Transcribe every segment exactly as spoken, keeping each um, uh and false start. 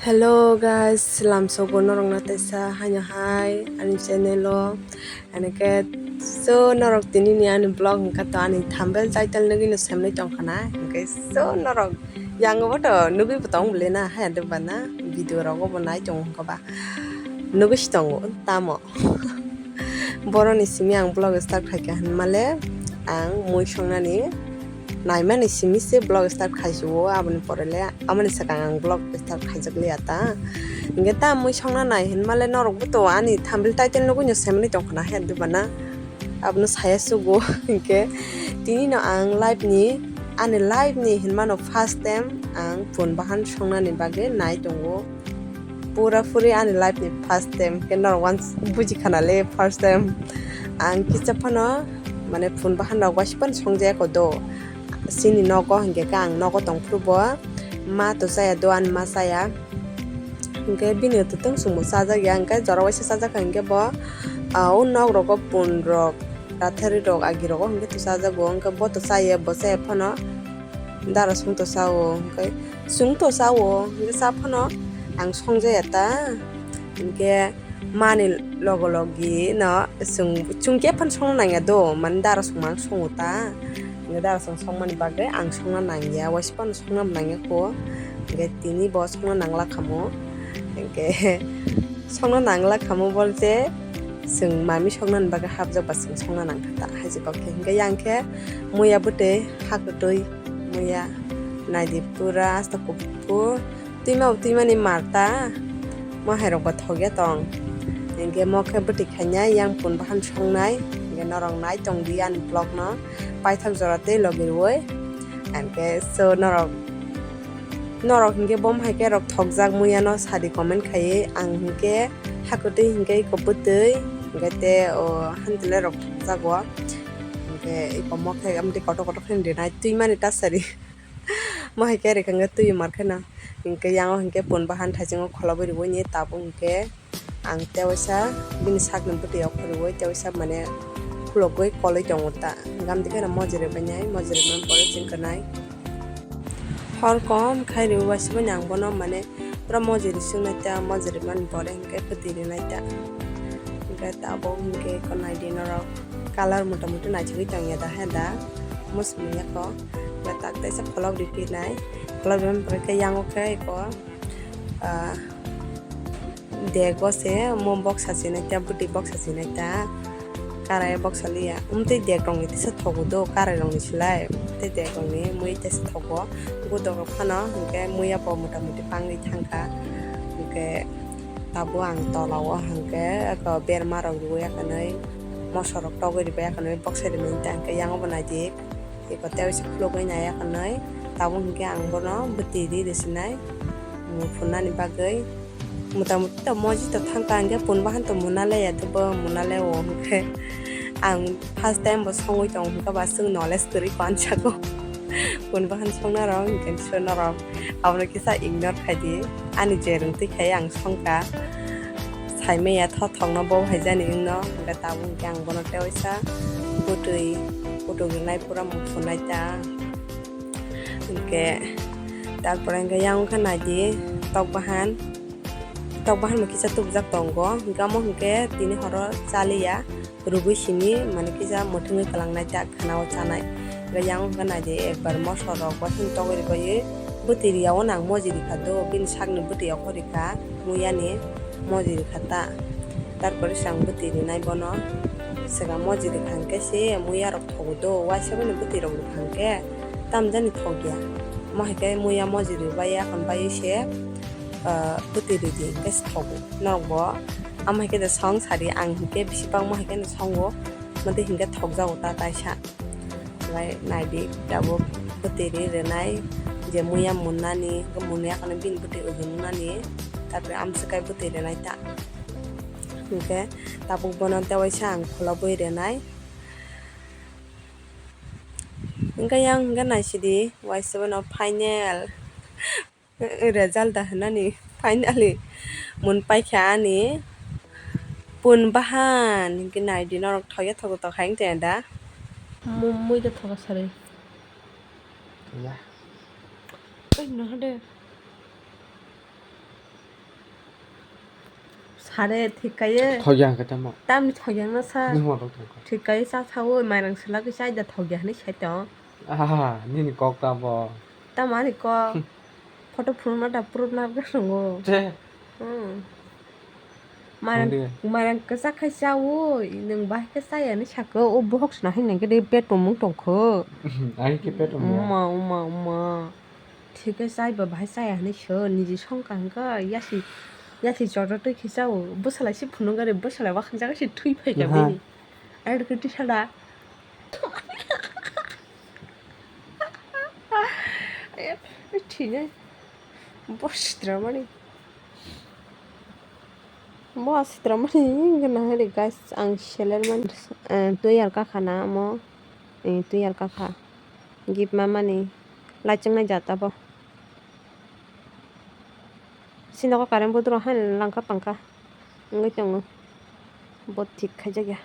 Hello guys, lamsogo norokno teisa haino hai ani channel o. Ani khe so norok tini ni ani vlog hwnkha to ani thumbnail title nugwi no semnai tongkha na. Hwnkhe so norok yango bo to nugwi bo tong bole na, haya de bana video rogo bo nai tongo hwnkha ba nugwi si tongo tamo. Boroni simi ang vlog start khaikha hinmale ang mui songnani naimani simi se vlog start khaisio, aboni pore le amoni swkang ang vlog start khaijak liya ta. Hingke ta mui songna nai hinmale norok bo to ani thumbnail title nugwi no semani tongkha na he dubana abono saya sugo. Hingke tini no ang live ni ani live ni hinmano first time ang pun bahan songnani bagwi nai tongo. Pura puri ani life ni first time khe norok uansuk buji khana le first time. Ang kisa phano mane phun bahan rok waisa phano songjaya ko do. Chini nogo hingke khe ang nogo tong phuru bo ma to chaya do ani ma chaya. Hingke bini to tong sung bo chajak ya hingke jora waisa chajak kha hingke bo ah, o nok rogo pun rok rathari rok agi rogo hingke to chajak bo hingke bo to chaya bo chaya phano dara sung to cha o hingke. Chwng to cha o, hingke cha phano ang songjaya ta, hingke mani logo logi no chwng, chwng khe phano songna nangya do, mani dara songma ang songo ta, hingke dara song songmani bagwi ang songna nangya, waisa phano songna nangya kho, hingke tini bo songna nangla khamo, hingke songna nangla khamo bolte chwng mami soknani bagwi hapjak ba chwng songna nangkha ta, haisi kok khe hingke yang khe muya bwtwi ha kwtwi. Muya naidi pura asta kuphur twima bo twimani marta mo hai rok bo thok ya tong. Hingke mo khe bwtwi khaina yang pun bahan songnai hingke norok nai tong di ani vlog no paithak jora tei logi rwui. Hingke so norok norok hingke bom hai khe rok thokjak muya no sadi comment khaiwi ang hingke ha kwtwi hingke iko bwtwi hingke te o hantile rok thokjago. Hingke iko mo khe amtwi kotor kotor khe rinai twimani ta sari. Mo hai khe rikha hwnkhe twi mar kheno. Hwnkhe yango hwnkhe pun bahan thaichungo kholobwi rwui ni tabuk hwnkhe ang tewaisa bini sakni bwtwi o khurui tewaisa mane khulogwi kolwi tongo ta. Gamdi kheno mojori bainai, mojori man pore chwng kwnai. Hor kom khai rwui waisa baino ang bono mane pura mojori swngnai ta, mojori man pore hwnkhe bwtwi rwnai ta. Hwnkhe tabuk hwnkhe eko naidi norok colour mota moti naisugwi tongya da he da. Muchung ya ko. Hwnkhe tak teisa kholok ripinai. Kholok ripinai pore khe yango khe eko, ah, dego se mo boksa sinai ta, bwtwi boksa sinai ta. Karai boksa liya. Umtwi dek rokni tisa thogo do, karai rokni silai. Tei dek rokni mui tisa thogo. Godok rok phano hwnkhe muya bo mota moti pangwi thangkha. Hwnkhe tabuk ang tola o hwnkhe eko berma rok rwui ya kwnwi, moso rok togwi rwui ya kwnwi, boksa rimani ta hwnkhe yango bo naidi. Eko tewaisa khulogwi nai ya kwnwi, tabuk hwnkhe ang bono bwtwi ri rwsinai, mui phunani bagwi. Mota moti to moji to thangkha, hwnkhe pun bahan to muna le ya, tei bo muna le o hwnkhe. Ang first time bo songwi tongo, hwnkhe ba chwng knowledge kwrwi ko ani sago. Pun bahan songna rok, hwnkhe so norok abono kisa ignore khai di. Ani je rwng twi khai ang songkha. Saimaya tho thokno bo haijani wngno, hwnkhe tabuk hwnkhe ang bono tewaisa bwtwi, bwtwi rwnai pura mung phunai ta. Hwnkhe tarpore hwnkhe yang wngkha naidi tok bahan, tok bahan bo kisa tubujak tongo, hwnkhe omo hwnkhe tini horo chaliya. Rwgwi simi mane kisa mwthangwi kwlangnai ta khwnao chanai. Hwnkhe yang wngkha naidi ekbar moso rok bo chwng togwi rwbaui bwtwi rwya o nang moji rwkha do, bini sakni bwtwi o kho rwkha muyani moji rwkha ta. Tarpore se ang bwtwi rwnai bono swkang moji rwkha hwnkhe se muya rok thogo do, waisa bini bwtwi rok rwkha hwnkhe tamjani thokya. Omo hai khe muya moji rwbai ya hwnbai se, ah, bwtwi rwdi hwnkhe se thogo norok bo. Amo hai khe da song sadi ang hwnkhe bisi bangma hai khe no songo, motwi hwnkhe thokjago ta taisa. Lai naidi tabuk bwtwi ri rwnai je muya munnani, hwnkhe munwi akhano bini bwtwi ujung nani, tarpore amswk kai bwtwi rwnai ta. Hwnkhe tabuk bono tewaisa ang kholobwi rwnai. Hwnkhe yang hwnkhe naisidi waisa bono final. Result da hinani finally mun paikha ani pun bahan hwnkhe naidi norok thoya thogo tokha wngtong da. Mui da thogo sari. Ya. Oi, no de. Sare thik kaiye. Thokya hwnkhe tamo. Tamni thokya no sa. Nung ma thok thok. Thik kaiye cha sawi mairang swlagwi chai da thokya hwnwi sai tong. Aha, nini kok ta bo. Tamo ani kok. Photo phunukna da proof na bwskango. Che. Hmm. Mairang, Hwndi. Mairang kwchak khai chawi, nwng bahai khe chaya hwnwi sakhe, o bohok sna hai nangkhe de petomung tongkho. Ai khe petomung. Uma, uma, uma. Thik khe chaiba bahai chaya hwnwi se, niji songkha hwnkhe, yasi, yasi choto twi khe chao. Bwsalai se phunuk gari, bwsalai wakhang jaga se thwi phaikha Aha. Bini. Ar khe tisada. Thine. Bo sitra mani. Bo sitra mani gana hari guys, ang seler mani. Eh, twi ar kakha na mo. Eh, twi ar kakha. Gift ma mani. Lachung nai jata bo. Sinogo current bodoro hai langka pangka. Wngwi tongo. Bo thik khaijak ya.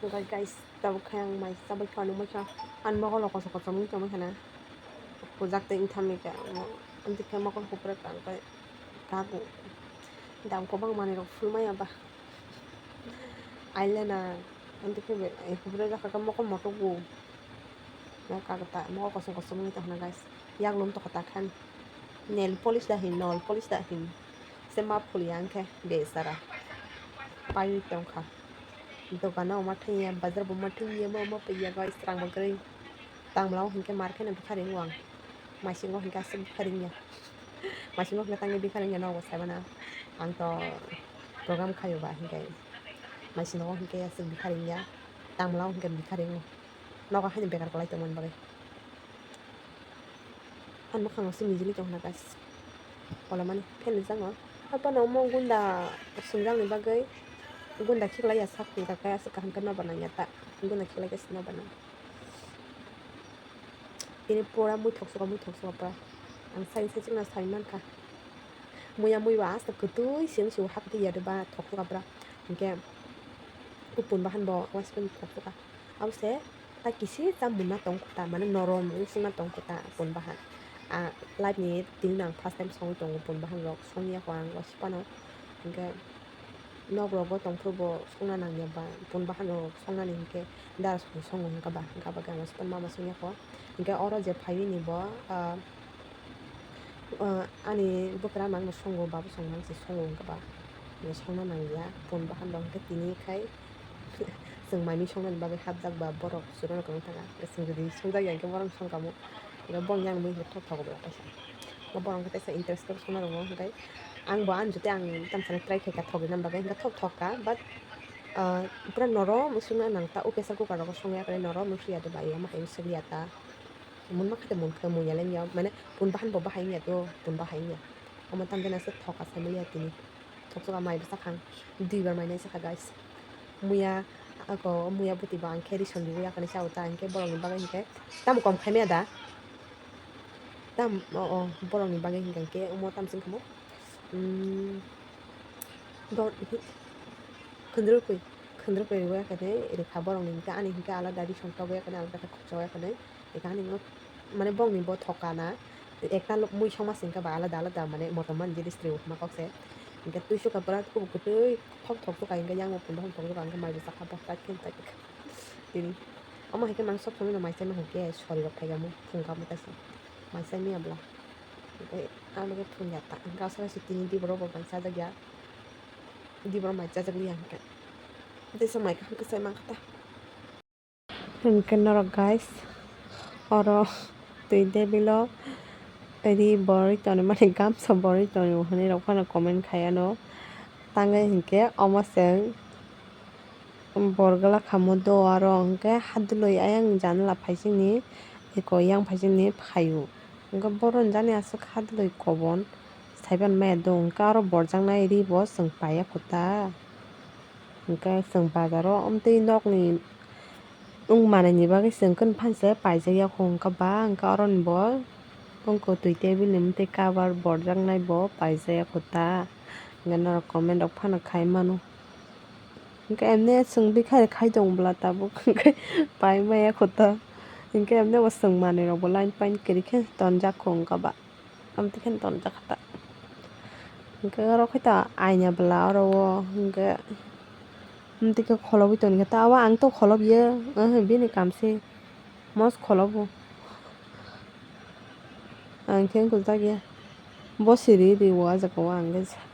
Hwnkhe guys, tabuk khe ang mai chabwi phano wngkha. Ani mokolo kosom kosom wngwi tongwi khana. Hujak tei wngthamni khe ang, amtwi khe mokol kupra kha, hwnkhe kago. Dam kwbang manwi rok phul maya ba. Eyeliner, amtwi khe be, eh, kupra jakha khe mokol motok bo. Mokol kosom kosom wngwi tongkha guys. Yak lum tokha ta khan. Nail polish da hin, nail polish da hin. Se ma phuli ang khe besara. Paiwi tongkha. Dogano ma thangya, bazar bo ma thangya, ma ma paiya guys, rang bo kwrwi. Tangmla o hinkhe mar kheno bikha ringo ang. Maisingo hinkhe aswk bikha ringya. Maisingo hinkhe tangwi bikha ringya nogo saimano. Ang to program khayo ba hinkhe. Maisingo hinkhe aswk bikha ringya. Tangmla o hinkhe bikha ringo. Nogo haino bekar kwlai tongmani bagwi. Ani mwkhango se mijili tongkha na guys. Ola mani fan rijak no. Haphano omo gunda swngjak ni bagwi gunda khiklai ya sak tongthok khe aswk kaham khe nobar nangya ta. Gunda khiklai khe se nobar nang. Tini pura muithok suka muithok suka pura. Ang sai sai chwngno sai mankha. Muya mui ba aswk kwtwi se wngsi o haktwi ya de ba thok suka pura. Hinkhe o pun bahan bo waisukhe thok suka. Abose ta kisi ta muna tong kota, mane norom wng sungna tong kota pun bahan. A life ni tini no ang first time songwi tongo pun bahan rok, songya kho ang waisuk phano. Hinkhe nok rogo tongphuru bo songna nangya ba pun bahan rok songnani hinkhe dara song songo hinkhe ba, hinkhe ba khe ang waisuk phano mama songya kho. Hinkhe oro je phaiwi ni bo, ah, Ah, ani bwkra mangno songo, babo song mang se songo wngkha ba. Songna nangya, pun bahan rok hwnkhe tini khai chwng manwi songnani bagwi hapjak ba borok chwraino kwrwng thangkha. Chwng jodi songjak ya hwnkhe borok songkha mo. Hwnkhe bo yang mui thok thogo bwla kaisa. Bo borok hwnkhe teisa interest khe songna rwngmani hwnkhe ang bo ani jotoi ang tamo sanai try khaikha thok rwna bagwi hwnkhe thok thok kha but, ah, pura norom wng songna nang ta o pressure cooker rogo songya kwrwi norom wng swi ya de bai omo hai wng swi ya ta. Mun ma khe tei mun khe muya le ya, mane pun bahan bo bahai ya to, pun bahai ya. Omo tam jani aswk thok asai manya tini. Thok thok mai bwsa khang. Dui bar mai nai sakha guys. Muya ako muya buti bo ang khe rison riwi yakani sa uta ang khe borok ni bagwi hinkhe tam kom khai maya da. Tam o, o borok ni bagwi hinkhe omo tam sing khe mo. Hmm. Don, khwndrwpui, khwndrwpui rwya khe tei rikha borokni hinkhe ani hinkhe alada risong togwi ya khe alada khe khokchogwi ya khe tei ani mane bongni bo thoka na ekta mui songma singkhe ba alada alada mane motom mani jinis twi hwnma kok se hinkhe twi sukha pura thubu kwtwi thok thok sukha hinkhe yang bo punda thok sukha hinkhe mai bo chakha bo chak khe chak tini omo hinkhe mang sok songwi no mai chaima hinkhe sori rok phaikha mo phungkha mo kaisa mai chai manya bwla. Tei ang bo khe thung ya ta. Hwnkhe aswk aswk tini di borok bo mai chajak ya. Di borok mai chajak li ya hwnkhe. Tei se mai kaham khe chai mankha ta. Hwnkhe norok guys, oro twi table o ri borwi tonwi mani gamsa borwi tonwi hwnwi rok phano comment khai ano. Tangwi hwnkhe omo chwng. Borgla khamu do aro hwnkhe hadwlwi ayang janala phaisingni eko yang phaisingni phaio. Hwnkhe bohrok jani aswk hadwlwi kobon saiban maya do hwnkhe aro borjaknai ri bo chwng paiya kho ta. Hwnkhe chwng bazaro amtwi nokni wng manwini bagwi chwng khe phano se paijakya kho hwnkhe ba hwnkhe oroni bo wngkha twi table ni mwtwi cover borjaknai bo paijakya kho ta. Hwnkhe norok comment rok phano khai mano. Hwnkhe emne chwng bikha khai tong bwla tabuk hwnkhe pai maya kho ta. Hwnkhe emne bo chwng manwi rok bo line paint kwrwi khe tonjak kho wngkha ba. Amtwi khe tonjak kha ta. Hwnkhe oro khe ta aina bwla oro o hwnkhe amtwi khe kholobwi tongkha ta. Obo ang to kholobya, oho, bini kam se mos kholobo. Ang khe wngkha jak ya. Bo siri ri o ah jaga o ang khe sa-,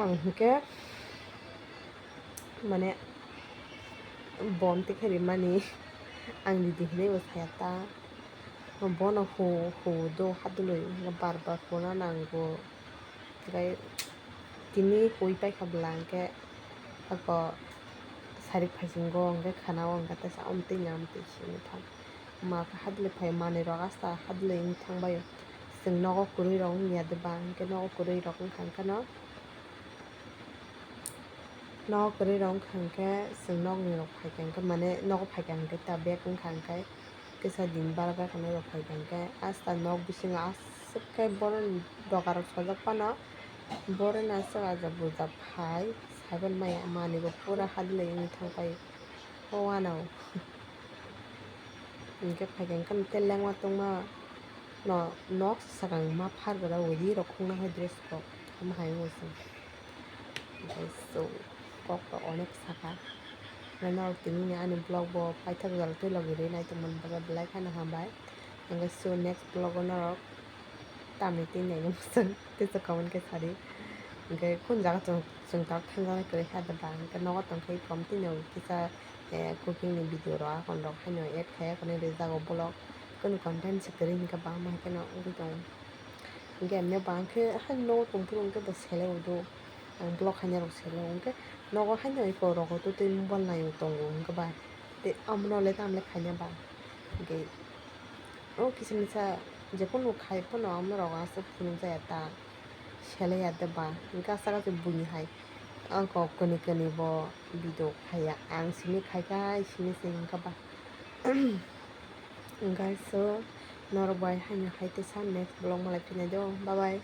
ang hwnkhe mane bo amtwi khe rimani ang didi hinwi bo saya ta. Bono hu, hu do hadwlwi bar bar huna nango. Hwnkhe tini hui paikha bwla hwnkhe ako sari phaisingo hwnkhe khana o hwnkhe teisa amtwi ni amtwi simi thang. Ma khe hadwlwi phai manwi rok asta hadwlwi wng thang bai o. Chwng nogo kwrwi rok wng ya de ba hwnkhe nogo kwrwi rok wngkha hwnkhe no. Nogo kwrwi rok wngkha hwnkhe chwng nokni rok phaikha hwnkhe mane nogo phaikha hwnkhe ta bag wngkha hwnkhe kisa din barga khwnai rok phaikha hwnkhe asta nok bisingo aswk khe boroni doga rok sojak phano boroni aswk ajab bujab phai saiban maya manwi bo pura hadwlwi wngwi thang pai o uanao. Hwnkhe phaikha hwnkhe tei lengma tongma no nok sakang ma phar gra udi rok khungna hai dress rok omo hai wngwi se. Hwnkhe so kok rok onek saka. Norok tini ni ani vlog bo paithak jora tei logi rwi nai tongmani bagwi belai kheno hambai. Hwnkhe so next vlog o norok tamni tini nai nw mwswng tei se comment khe sadi. Hwnkhe kun jaga chwng chwng tok thangjak nai kwrwi kha da ba hwnkhe nogo tongkhe kom tini kisa cooking ni video rok akon rok haino add khai akon rijak o vlog. Kunu content se kwrwi hwnkhe bangma hai kheno wngwi tongo. Hwnkhe emne bang khe haino nogo tongphuru hwnkhe bo sele udo. Ang vlog haina rok sele hwnkhe nogo haino eko rogo to tei mobile naio tongo hwnkhe ba. Tei amono le tamle khaina ba. Hwnkhe o kisa misa jephuru khai phano amo rogo aswk phunuk jaya ta. Sele ya de ba. Hwnkhe aswk aswk buini hai. Ang kok kani kani bo video khaiya. Ang simi khaikha simi se hwnkhe ba. Guys, so norok bai haino hai teisa next vlog malai phinai do. Bye bye.